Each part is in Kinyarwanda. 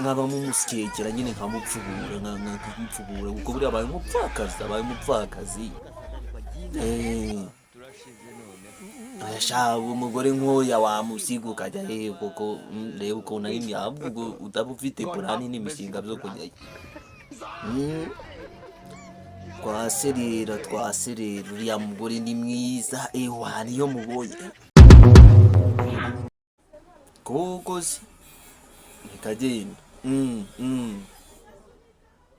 Nkabamo umusyegera nyine, nkamupfubura, nkamupfubura, kuko buriya abaye umupfakazi, abaye umupfakazi. Sha, umugore nk'uya wamusiga ukajya hehe koko? Reba ukuntu ari myavugo, utaba ufite plan n'imishinga byo kujyayo. Twaserera, twaserera, uriya mugore ni mwiza, ewa, niyo mubonye koko se bikagenda.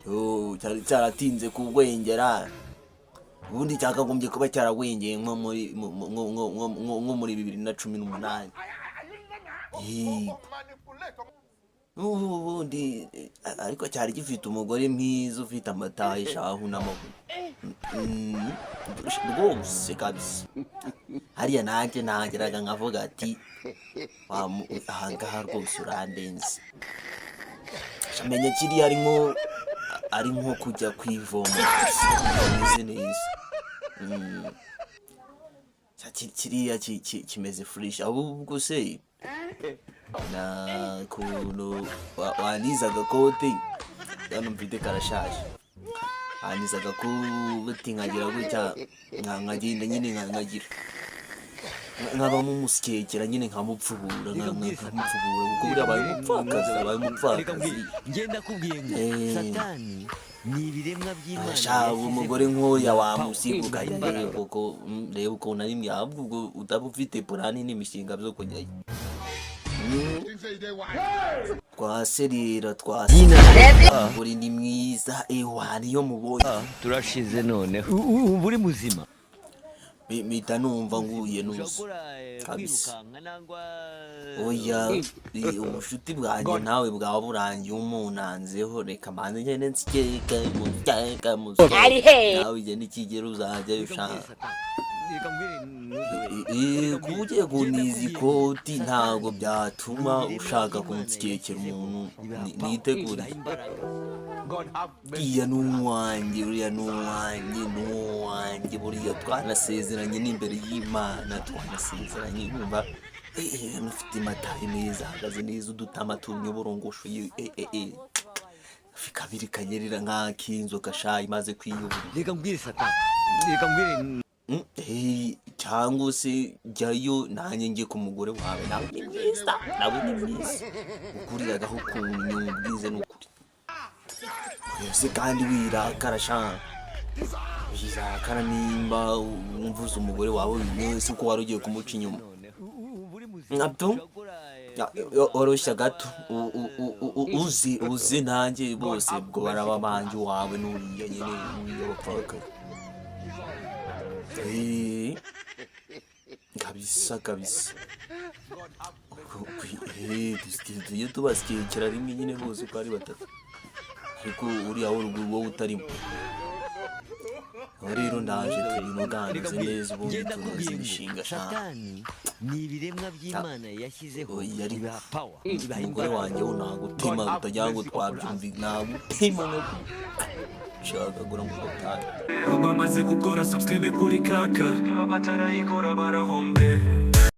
Yo, cyari cyaratinze kugwengera. Ubundi cyakagombye kuba cyaragwengeye nko muri nko muri 2018. Yego. Ubundi ariko cyari gifite umugore mwiza ufite amataye shahu n'amaguru. Rwose kabisa, hariya nanjye nageraga nkavuga ati: "Ahangaha rwose urandenze." Menya kiriya ari nko kujya ku ivomo kimeze neza. Kiriya kimeze fresh. Ahubwo se na kuntu waniza agakote hano mfite karashaje, waniza agakoti nkagira gutya, nkagenda nyine, nkagira nkabamo umusyegera nyine, nkamupfubura, nkamupfubura, kuko buriya abaye umupfakazi, abaye umupfakazi. Njye ndakubwiye ngo Satani ni ibiremwa by'Imana Sha, yashyizeho umugore nk'uya wamusiga ibaha ukajya imbaraga. hehe koko? Reba ukuntu ari myavugo, utaba ufite plan n'imishinga byo kujyayo. Twaserera, twaserera, umugore ni mwiza, ewa, niyo mubonye. Turashize noneho. Wumva uri muzima? Mpita numva nguye nusa. Ushobora Kabisa. kwirukanka nangwa Oya, ubushuti bwanjye nawe bwaba burangiye umunanzeho. Reka mbanze ngende nsikeke, musyeke, musyeke, nawe igenda ikigera uzajyayo ushaka. Reka mbwire. Kuba ugiye kuniza ikoti ntabwo byatuma ushaka kunsyekera umuntu niteguriye. Uriya ni uwanjye, uriya ni uwanjye, ni uwanjye. Buriya twanasezeranye n'imbere y'Imana, twanasezeranye. Numva mufite amataye meza, ahagaze neza, udutama tunyoborongoshoye, kabiri kanyerera nk'ak'inzoka sha imaze kwiyubura. Reka mbwire Satani, reka mbwire. Cyangwa se jyayo nanjye njye ku mugore wawe, nawe ni mwiza, nawe ni mwiza, ukuriragaho ukuntu ubwize ni ukuri. Ese kandi wirakara sha, wirakara nimba wumvuze umugore wawe wese uko wari ugiye kumuca inyuma. Nabyo oroshya gato, uzi nanjye bose ubwo baraba banjye, wawe n'uriya nyine, uriya bapfakaye. Kabisa kabisa. Tujye tubasyekera rimwe nyine bose uko ari batatu, ariko uriya wo ruguru wowe utarimo. Aho rero ndaje tubinoganze neza, ubundi Ngenda tunoze kubwira ngo imishinga sha. Satani ni ibiremwa by'Imana yashyizeho, Oya, ariko ibaha power, ibaha umugore imbaraga. wanjye wo nagutema, utagira ngo twabyumvi, nagutema nkagucagagura ngo ugatahe. Bamaze gukora subscribe kuri kaka, batarayikora barahombe.